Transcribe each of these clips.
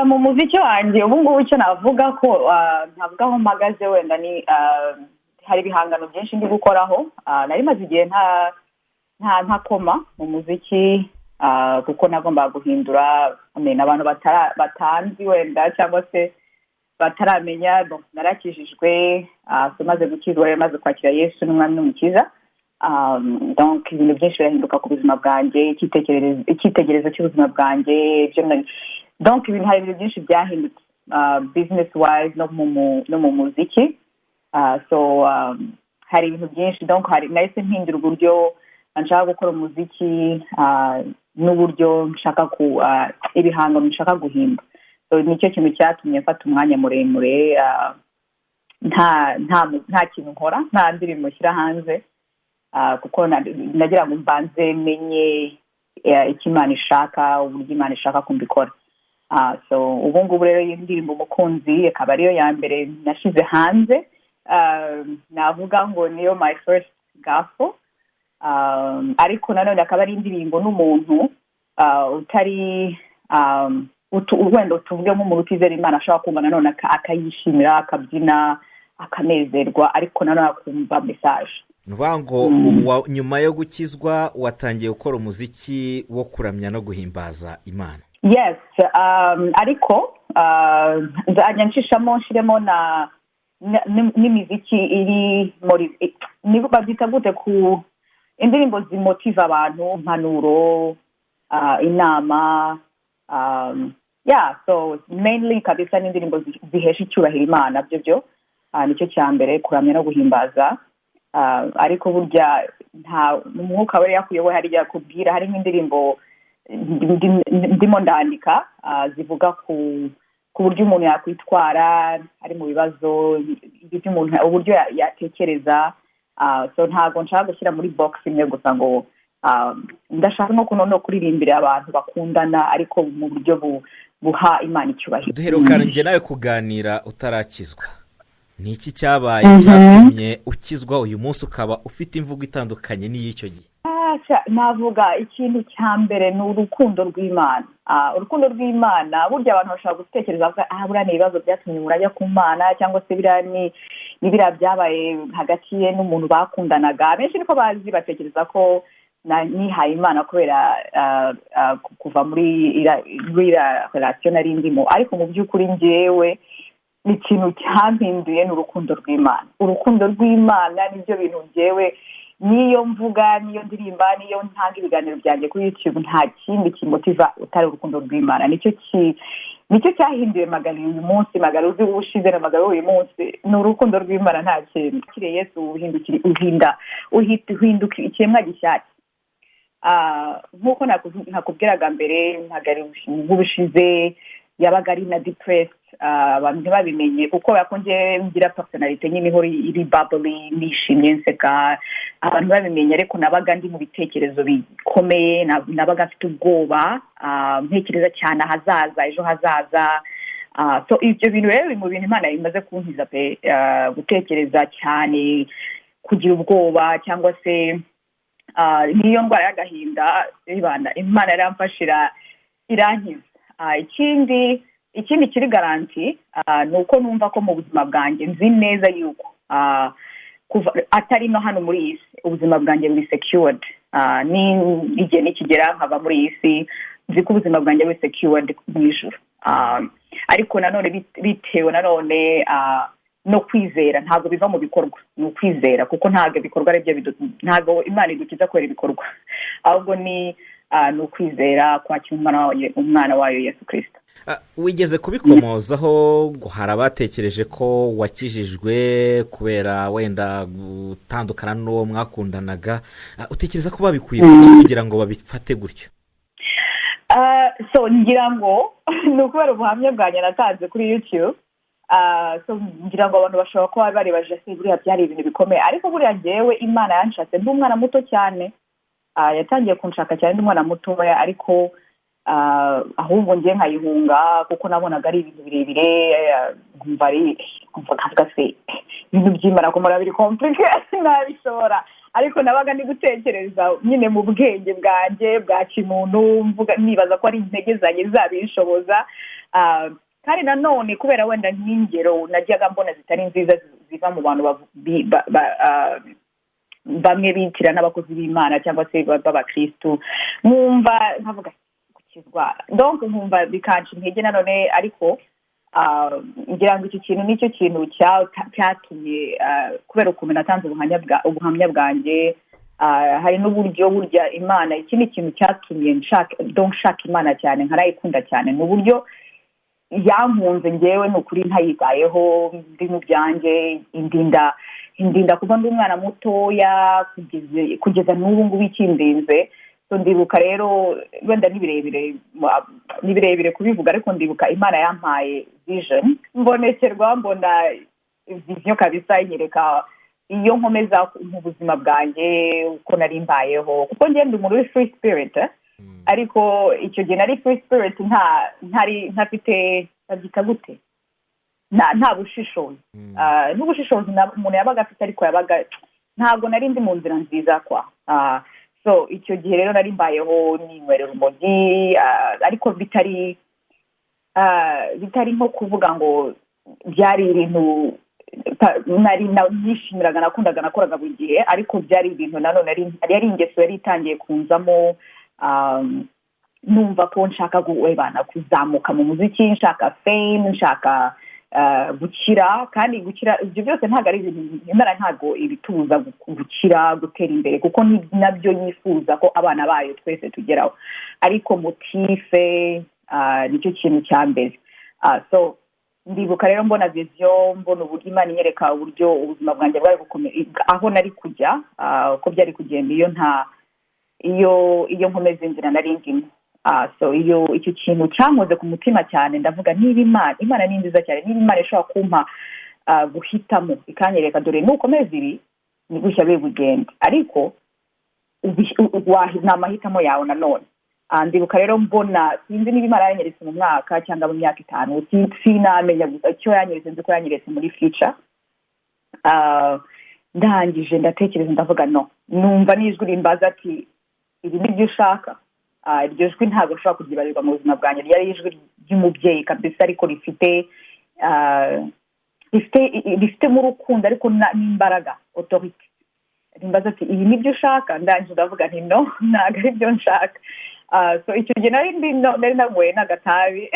Mu muziki wanjye ubu ngubu, icyo navuga ko ntavuga aho mpagaze wenda ni hari ibihangano byinshi ndi gukoraho. Nari maze igihe nta ntakoma mu muziki, kuko nagombaga guhindura. I mean, abantu batanzi wenda cyangwa se bataramenya, bon, narakijijwe. So maze gukizwa rero, maze kwakira Yesu n'Umwami n'Umukiza, donc ibintu byinshi birahinduka ku buzima bwanjye, icyitegererezo cy'ubuzima bwanjye, donc ibintu, hari ibintu byinshi byahindutse business wise no mu muziki. So hari ibintu byinshi, donc hari nahise mpindura uburyo nshaka gukora umuziki n'uburyo nshaka ku ibihangano nshaka guhimba. So nicyo kintu cyatumye mfata umwanya muremure nta kintu nkora, nta ndirimbo nshyira hanze, kuko nagira ngo mbanze menye icyo Imana ishaka, uburyo Imana ishaka ko mbikora. So ubu ngubu rero, iyi ndirimbo "Umukunzi" akaba ariyo ya mbere nashyize hanze. Navuga ngo niyo my first gospel, ariko nanone akaba ari indirimbo n'umuntu utari wenda tuvuge nk'umuntu utizera Imana ashobora kumva nanone akayishimira, akabyina, akanezerwa, ariko nanone akumva message. Ni ukuvuga ngo ubu nyuma yo gukizwa watangiye gukora umuziki wo kuramya no guhimbaza Imana. Yes, ariko nzajya nshishamo nshiremo na n'imiziki iri muri, babyita gute, ku indirimbo zimotiva abantu, impanuro, inama, yeah. So mainly kabisa n'indirimbo zihesha icyubahiro Imana. Byo nicyo cya mbere, kuramya no guhimbaza. Ariko burya nta Umwuka we yakuyoboye, hari igihe akubwira. Hari nk'indirimbo ndimo ndandika zivuga ku buryo umuntu yakwitwara ari mu bibazo, ibyo umuntu, uburyo yatekereza. So ntabwo nshaka gushyira muri box imwe gusa ngo ndashaka no kuririmbira abantu bakundana, ariko mu buryo buha Imana icyubahiro. Duherukana njye nawe kuganira utarakizwa. Ni iki cyabaye cyatumye ukizwa, uyu munsi ukaba ufite imvugo itandukanye n'iy'icyo gihe? Navuga ikintu cya mbere ni urukundo rw'Imana. Urukundo rw'Imana, burya abantu bashobora gutekereza bavuga: "Ah, buriya ni ibibazo byatumye umuntu ajya ku Mana, cyangwa se biriya ni biriya byabaye hagati ye n'umuntu bakundanaga." Benshi niko bazi, batekereza ko nihaye Imana kubera kuva muri iriya relation nari ndimo. Ariko mu by'ukuri njyewe ikintu cyampinduye ni urukundo rw'Imana. Urukundo rw'Imana nibyo bintu njyewe, niyo mvuga, niyo ndirimba, niyo ntanga ibiganiro byanjye kuri YouTube, nta kindi kimotiva utari urukundo rw'Imana. Nicyo cyahinduye Magali uyu munsi. Magali uzi ubushize na Magali uyu munsi ni urukundo rw'Imana, nta kintu. Kiriya Yesu uhindukira, uhinda uhita uhinduka ikiremwa gishyashya. Nk'uko nakubwiraga mbere, Magali nk'ubushize yabaga ari na depressed, abantu ntibabimenye, kuko kubera ko njye ngira personnalité nyine ihora iri bubbly, nishimye, nseka, abantu ntibabimenye, ariko nabaga ndi mu bitekerezo bikomeye, nabaga mfite ubwoba, ntekereza cyane ahazaza, ejo hazaza. So ibyo bintu rero biri mu bintu Imana imaze kunkiza pe. Gutekereza cyane, kugira ubwoba, cyangwa se n'iyo ndwara y'agahinda ibana, Imana yaramfashira irankiza. Ikindi kiri guarantee ni uko numva ko mu buzima bwanjye nzi neza yuko kuva atari no hano muri iyi si, ubuzima bwanjye buri secured. Ni igihe nikigera nkava muri iyi si, nzi ko ubuzima bwanjye buri secured mu ijuru. Ariko nanone bitewe nanone no kwizera, ntabwo biva mu bikorwa, ni ukwizera, kuko ntabwo ibikorwa ari byo, ntabwo Imana idukiza kubera ibikorwa, ahubwo ni ukwizera kwakira umwana wayo Yesu Kirisito. Wigeze kubikomozaho ngo hari abatekereje ko wakijijwe kubera wenda gutandukana n'uwo mwakundanaga. Utekereza ko babikuye kuki kugira ngo babifate gutyo? So ngira ngo ni ukubera ubuhamya bwanjye natanze kuri YouTube. So ngira ngo abantu bashobora kuba baribaje: "Se buriya byari ibintu bikomeye?" Ariko buriya ngewe Imana yanshatse ndi umwana muto cyane. Yatangiye kunshaka cyane ndi umwana mutoya, ariko ahubwo ngiye nkayihunga, kuko nabonaga ari ibintu birebire, nkumva ari, nkumva nkavuga: "Se ibintu by'Imana ko mura biri compliqué, nabishobora?" Ariko nabaga ndi gutekereza nyine mu bwenge bwanjye bwa kimuntu, mvuga nibaza ko ari intege zanjye zabinshoboza. Kandi nanone kubera wenda nk'ingero najyaga mbona zitari nziza ziva mu bantu bamwe bitira n'abakozi b'Imana cyangwa se b'abakirisitu, nkumva nkavuga gukizwa, donc nkumva bikanca intege nanone. Ariko ngira ngo iki kintu nicyo kintu cyatumye, kubera ukuntu natanze ubuhamya bwanjye, hari n'uburyo burya Imana, ikindi kintu cyatumye nshaka, donc nshaka Imana cyane, nkanayikunda cyane, ni uburyo yankunze ngewe. Ni ukuri ntayitayeho, ndi mu byanjye, indinda kuva ndi umwana mutoya kugeza n'ubu ngubu ikindinze. So ndibuka rero, wenda ni birebire kubivuga, ariko ndibuka Imana yampaye vision, mbonekerwa, mbona vision kabisa inyereka iyo nkomeza mu buzima bwanjye uko nari mbayeho, kuko ngenda umuntu uri free spirit, ariko icyo gihe nari free spirit ntari ntafite, babyita gute, nta bushishozi. N'ubushishozi umuntu yabaga afite, ariko yabaga ntabwo nari ndi mu nzira nziza kwa. So icyo gihe rero nari mbayeho ninywera urumogi, ariko bitari nko kuvuga ngo byari ibintu nari nishimiraga, nakundaga, nakoraga buri gihe, ariko byari ibintu nanone yari ingeso yari itangiye kunzamo. Numva ko nshaka guebana kuzamuka mu muziki, nshaka fame, nshaka gukira. Kandi gukira, ibyo byose ntabwo ari ibintu Imana ntabwo ibitubuza gukira, gutera imbere, kuko ni nabyo yifuza ko abana bayo twese tugeraho. Ariko motive nicyo kintu cya mbere. So ndibuka rero mbona vision, mbona uburyo Imana inyereka uburyo ubuzima bwanjye bwari gukomera, aho nari kujya, uko byari kugenda iyo nta iyo iyo nkomeza inzira nari ndimo. So iyo icyo kintu cyankoze ku mutima cyane, ndavuga niba Imana ni nziza cyane, niba Imana ishobora kumpa guhitamo, ikanyereka dore nukomeza ibi ni gutya biri bugende, ariko ni amahitamo yawe nanone. Ndibuka rero mbona, sinzi niba Imana yanyeretse mu mwaka cyangwa mu myaka 5, sinamenya gusa icyo yanyeretse, nzi ko yanyeretse muri future. Ndangije ndatekereza, ndavuga no, numva n'ijwi rimbaza ati: "Ibi ni byo ushaka?" Iryo jwi ntabwo nshobora kuryibarirwa mu buzima bwanjye. Ryari ijwi ry'umubyeyi kabisa, ariko rifitemo urukundo, ariko n'imbaraga, autorité. Rimbaza ati: "Ibi ni byo ushaka?" Ndangije ndavuga nti: "No, ntabwo ari byo nshaka." So icyo gihe nari ndi nari nanyweye n'agatabi,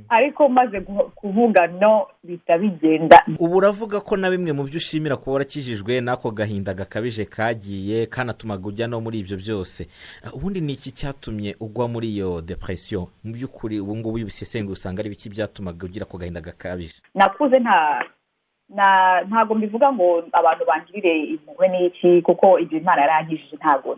ariko maze kuvuga no, bihita bigenda. Ubu uravuga ko na bimwe mu byo ushimira kuba warakijijwe n'ako gahinda gakabije kagiye kanatumaga ujya no muri ibyo byose. Ubundi ni iki cyatumye ugwa muri iyo depression? Mu by'ukuri ubu ngubu iyo ubisesenguye usanga ari ibiki byatumaga ugira ako gahinda gakabije? Nakuze nta na ntabwo mbivuga ngo abantu bangirire impuhwe n'iki, kuko ibyo Imana yarankijije, ntabwo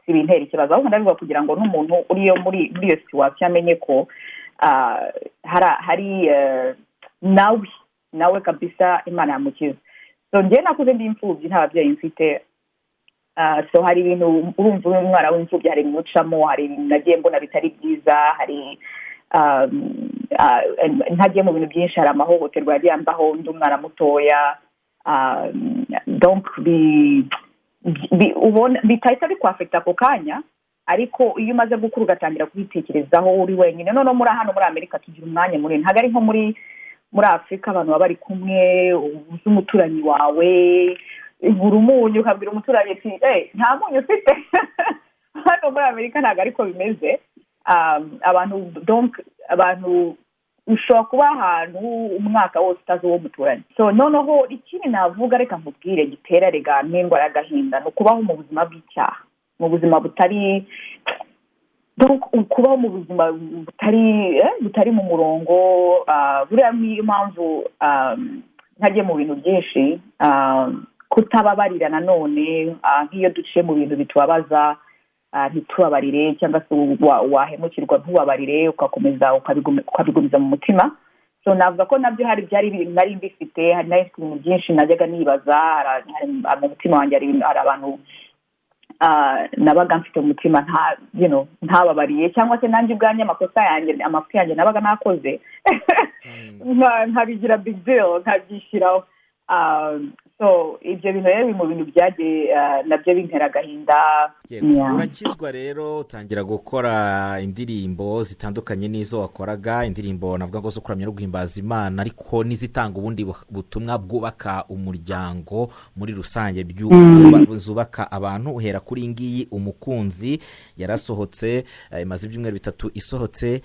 si bintera ikibazo. Ahubwo ndabivuga kugira ngo n'umuntu uri muri iyo situation amenye ko hari nawe kabisa Imana yamukiza. So njyewe nakuze ndi imfubyi, nta babyeyi mfite. So hari ibintu, urumva uri umwana w'imfubyi, hari ibintu ucamo, hari ibintu nagiye mbona bitari byiza, hari ntagiye mu bintu byinshi, hari amahohoterwa yagiye ambaho ndi umwana mutoya. Donc ubona bitahita bikwaffecta ako kanya, ariko iyo umaze gukura ugatangira kubitekerezaho uri wenyine. Noneho muri hano muri Amerika tugira umwanya munini, ntabwo ari nko muri Afurika, abantu baba bari kumwe, uzi umuturanyi wawe, igura umunyu ukabwira umuturanyi ati: "Eh, nta munyu ufite?" Hano muri Amerika ntabwo ariko bimeze. Abantu, donc abantu ushobora kuba ahantu umwaka wose utazi uwo muturanye. So noneho ikindi navuga, reka nkubwire, gitera rega n'indwara y'agahinda ni ukubaho mu buzima bw'icyaha, mu buzima butari, donc kubaho mu buzima butari mu murongo. Buriya niyo mpamvu ntagiye mu bintu byinshi, kutababarira nanone, nk'iyo duciye mu bintu bitubabaza, ntitubabarire, cyangwa se wahemukirwa ntubabarire, ugakomeza ukabigumiza mu mutima. So navuga ko nabyo hari byari ibintu nari mbifite, hari nari mfite ibintu byinshi najyaga nibaza mu mutima wanjye, hari abantu nabaga mfite mu mutima nta ntababariye, cyangwa se nanjye ubwanjye amakosa yanjye, amafuti yanjye nabaga nakoze, nkabigira big deal, nkabyishyiraho. So ibyo bintu rero biri mu bintu byagiye nabyo bintera agahinda. Urakizwa rero, utangira gukora indirimbo zitandukanye n'izo wakoraga, indirimbo navuga ngo zo kuramya no guhimbaza Imana, ariko n'izitanga ubundi butumwa bwubaka umuryango muri rusange, zubaka abantu. Uhera kuri iyi ngiyi "Umukunzi", yarasohotse, imaze ibyumweru 3 isohotse.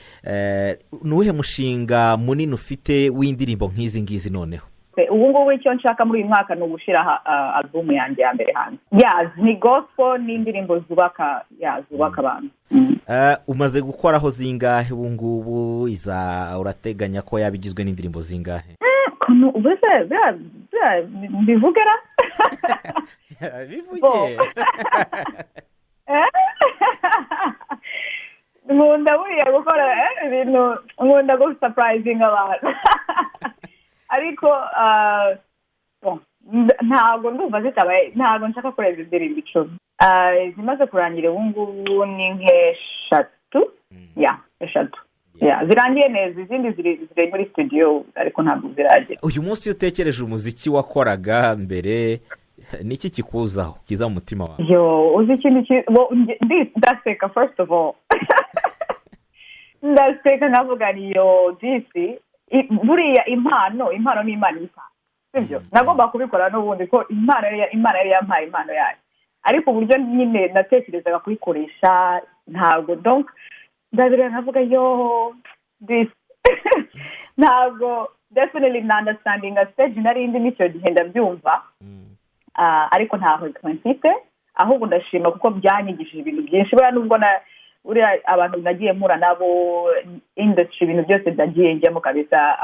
Ni uwuhe mushinga munini ufite w'indirimbo nk'izi ngizi noneho? Ubu ngubu icyo nshaka muri uyu mwaka ni ugushyira alubumu yanjye ya mbere hanze. Ni gospel n'indirimbo zubaka, zubaka abantu. Umaze gukoraho zingahe ubu ngubu? Urateganya ko yaba igizwe n'indirimbo zingahe? Mbivugera? Bivuge. Nkunda buriya gukora ibintu, nkunda gusapurayizinga abantu, ariko ntabwo ndumva zitabaye, ntabwo nshaka kurenza indirimbo 10. Zimaze kurangira ubu ngubu ni nk'eshatu, ya, 3 zirangiye neza, izindi ziri muri studio ariko ntabwo ziragera. Uyu munsi iyo utekereje umuziki wakoraga mbere, niki kikuzaho kiza mu mutima wawe? Yo, uzi ikintu, ndaseka. First of all ndaseka, nkavuga niyo disi buriya impano ni Imana iyitanga, sibyo? Nagomba kubikora n'ubundi ko Imana yari yampaye impano yayo, ariko uburyo nyine natekerezaga kuyikoresha ntabwo. Donc ndabireba nkavuga: "Yo disi." Ntabwo, definitely na understanding stage nari ndi n'icyo gihe, ndabyumva, ariko ntaho mfite. Ahubwo ndashima kuko byanyigishije ibintu byinshi. Buriya nubwo na buriya abantu nagiye mpura nabo, industry, ibintu byose nagiye njyamo kabisa,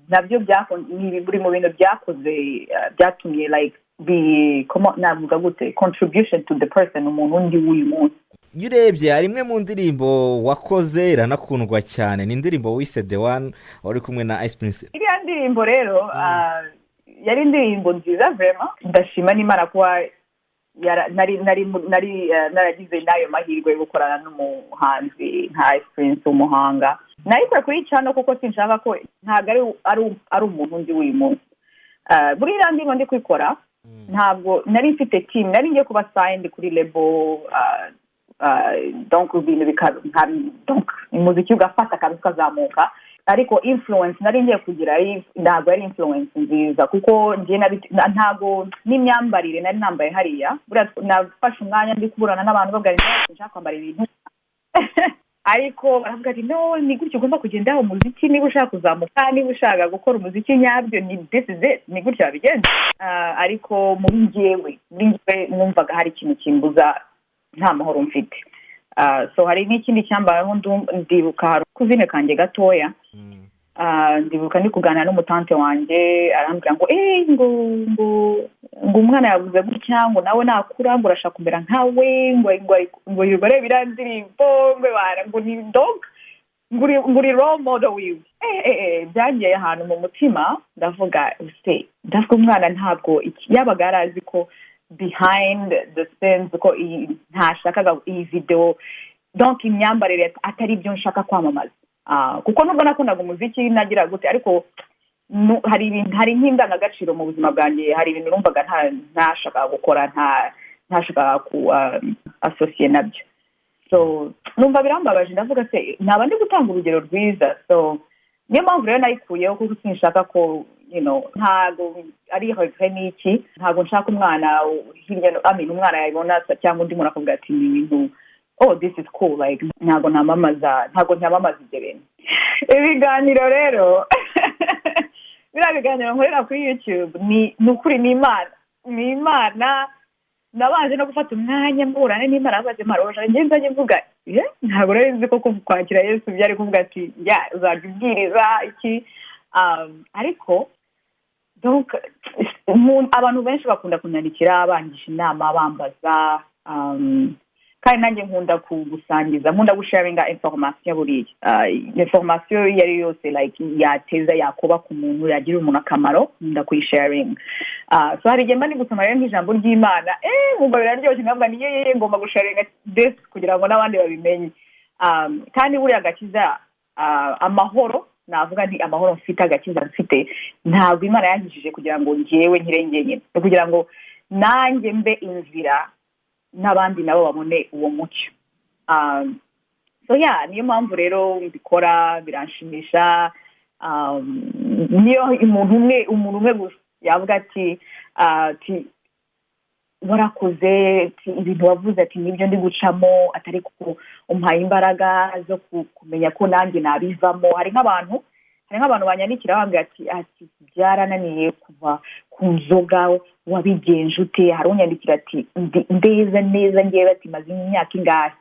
nabyo ni buri mu bintu byakoze, byatumye like be, navuga gute, contribution to the person, umuntu undi w'uyu munsi. Iyo urebye, hari imwe mu ndirimbo wakoze iranakundwa cyane, ni indirimbo wise "The One", wari kumwe na Ice Prince. Iriya ndirimbo rero yari indirimbo nziza vraiment. Ndashima n'Imana kuba nari naragize n'ayo mahirwe yo gukorana n'umuhanzi nka Ice Prince w'umuhanga. Nayikora kuri channel kuko sinshaka ko, ntabwo ari umuntu undi w'uyu munsi. Buri iriya ndirimbo ndi kuyikora ntabwo nari mfite team, nari ngiye kuba signed kuri label, donc ibintu, donc umuziki ugafata kabisa ukazamuka, ariko influence nari ngiye kugira ntabwo yari influence nziza, kuko njye ntabwo n'imyambarire nari nambaye hariya. Buriya nafashe umwanya ndi kuburana n'abantu, babwira nshaka kwambara ibintu, ariko baravuga ati: "No, ni gutya ugomba kugenda umuziki niba ushaka kuzamuka, niba ushaka gukora umuziki nyabyo, ni this is it, ni gutya wabigenza." Ariko muri njyewe numvaga hari ikintu kimbuza, nta mahoro mfite. So hari n'ikindi cyambayeho. Ndibuka hari cousine kanjye gatoya, ndibuka ndi kuganira n'umutante wanjye, arambwira ngo eee ngo umwana yavuze gutya, ngo nawe nakura ngo urashaka kumera nkawe, ngo yirirwa areba iriya ndirimbo, ngo ni dog, ngo uri role model wiwe. Byagiye ahantu mu mutima, ndavuga se, ndavuga umwana ntabwo yabaga yari azi ko behind the scenes ko ntashakaga iyi video, donc imyambarire atari ibyo nshaka kwamamaza, kuko nubwo nakundaga umuziki nagira gute, ariko hari ibintu, hari nk'indangagaciro mu buzima bwanjye, hari ibintu numvaga ntashakaga gukora, ntashakaga ku associer nabyo. So numva birambabaje, ndavuga se naba ndi gutanga urugero rwiza? So niyo mpamvu rero nayikuyeho, kuko sinshaka ko ntabwo ari regret n'iki, ntabwo nshaka umwana hirya no, I mean, umwana yabibona cyangwa undi muntu akavuga ati: "Ni ibintu, oh, this is cool." Like ntabwo ntamamaza ibyo bintu. Ibiganiro rero, biriya biganiro nkorera kuri YouTube, ni ukuri ni Imana. Nabanje no gufata umwanya mburane n'Imana, abaze marosha njye nzajya mvuga. Ntabwo nari nzi ko kwakira Yesu byari kuvuga ati: "Ya, uzajya ubwiriza iki?" Ariko donc abantu benshi bakunda kunyandikira bangisha inama, bambaza, kandi nanjye nkunda kugusangiza, nkunda gusharinga information. Buriya information iyo ari yo yose like yateza, yakubaka umuntu, yagirira umuntu akamaro, nkunda kuyisharinga. So hari igihe mba ndi gusoma rero nk'ijambo ry'Imana, nkumva biraryoshye, nkavuga ni yeye, ngomba gusharinga this kugira ngo n'abandi babimenye. Kandi buriya agakiza, amahoro Navuga nti amahoro mfite, agakiza mfite, ntabwo Imana yankijije kugira ngo ngewe nkire njyenyine, ni kugira ngo nanjye mbe inzira n'abandi nabo babone uwo mucyo. So yeah, niyo mpamvu rero mbikora, biranshimisha. Niyo umuntu umwe gusa yavuga ati "Warakoze," ati "ibintu wavuze," ati "nibyo ndi gucamo," atari ko umpaye imbaraga zo kumenya ko nanjye nabivamo. Hari nk'abantu banyandikira bambwira ati "Byarananiye kuva ku nzoga, wabigenje ute?" Hari unyandikira ati "Ndeza neza ngewe," ati "maze imyaka ingahe."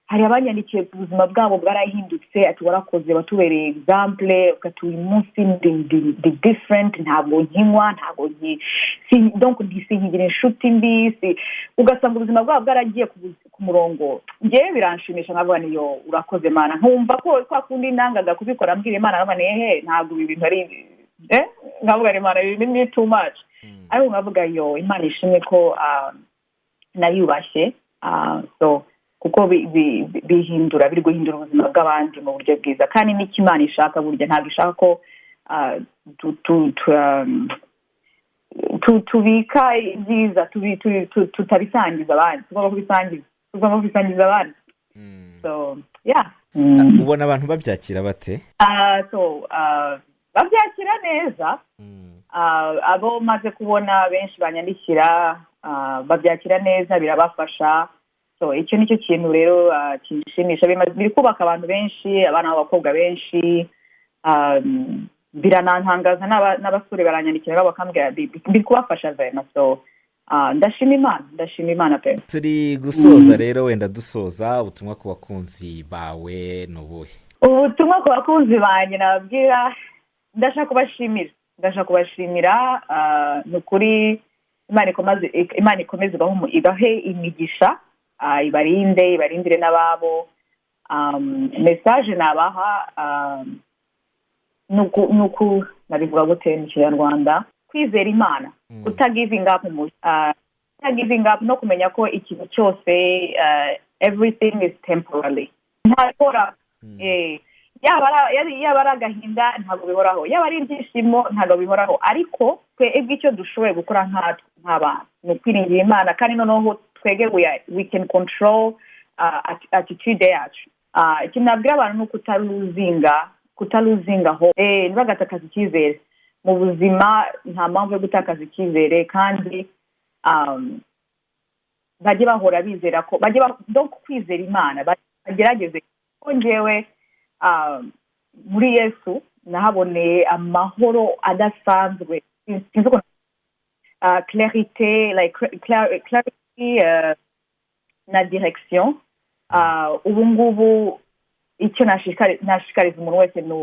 Hari abanyandikiye ubuzima bwabo bwarahindutse, ati "Warakoze, watubereye exemple," ati "Uyu munsi ndi different, ntabwo nkinywa, ntabwo nki donc ntisinkigira inshuti mbi." Ugasanga ubuzima bwabo bwaragiye ku murongo. Ngewe biranshimisha, nkavuga niyo "Urakoze Mana." Nkumva ko kwa kundi nangaga kubikora, mbwira Imana nkavuga ni "Ehe, ntabwo ibi bintu ari nkavuga ni "Imana, ibi ni too much." Ariko nkavuga yo "Imana ishimwe ko nayubashye." So kuko bihindura, biri guhindura ubuzima bw'abandi mu buryo bwiza, kandi n'icyo Imana ishaka burya ntabwo ishaka ko tubika ibyiza tutabisangiza abandi. Tugomba kubisangiza abandi. So yeah. Ubona abantu babyakira bate? So babyakira neza. Abo maze kubona benshi banyandikira babyakira neza, birabafasha. So icyo nicyo kintu rero kinshimisha. Biri kubaka abantu benshi, abana b'abakobwa benshi. Biranantangaza, n'abasore baranyandikira nabo bakambwira biri kubafasha vraiment. So ndashima Imana, ndashima Imana pe. Turi gusoza rero, wenda dusoza, ubutumwa ku bakunzi bawe ni ubuhe? Ubutumwa ku bakunzi banjye nababwira, ndashaka kubashimira, ndashaka kubashimira. Ni ukuri Imana ikomeze ibahe imigisha, ibarinde, ibarindire n'ababo. Message nabaha ni uku, nabivuga gute mu Kinyarwanda, kwizera Imana, kutagivinga up, kutagivinga up, no kumenya ko ikintu cyose, everything is temporary, ntabihora. Yaba ari agahinda ntabwo bihoraho, yaba ari ibyishimo ntabwo bihoraho. Ariko twebwe icyo dushoboye gukora nk'abana ni ukwiringira Imana, kandi noneho twebwe we can control attitude yacu. Ikintu nabwira abantu ni ukutalosinga hope, ntibagatakaze icyizere mu buzima. Nta mpamvu yo gutakaza icyizere, kandi bajye bahora bizera ko bajye donc kwizera Imana, bagerageze ko ngewe muri Yesu nahaboneye amahoro adasanzwe. Sinzi ukuntu clarité, like clarity na direction. Ubu ngubu icyo nashishikariza umuntu wese ni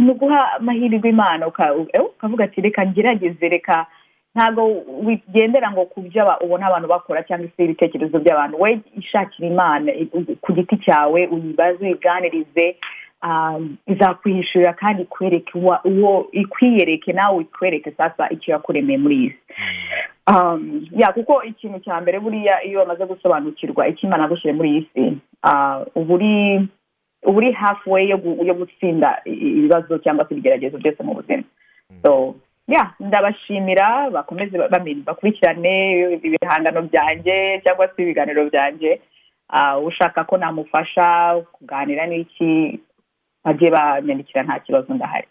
uguha amahirwe Imana, ukavuga ati "Reka ngerageze, reka." Ntabwo wigendera ngo ku byo ubona abantu bakora cyangwa se ibitekerezo by'abantu. We ishakira Imana ku giti cyawe, uyibaze, uyiganirize, izakwihishurira kandi ikwereke uwo ikwiyereke, nawe ikwereke sasa icyo yakuremeye muri iyi si. Ya, kuko ikintu cya mbere buriya, iyo wamaze gusobanukirwa icyo Imana yagushyiriye muri iyi si, uba uri halfway yo gutsinda ibibazo cyangwa se ibigeragezo byose mu buzima. So yeah, ndabashimira, bakomeze bakurikirane ibihangano byanjye cyangwa se ibiganiro byanjye. Ushaka ko namufasha kuganira n'iki, bajye banyandikira, nta kibazo, ndahari.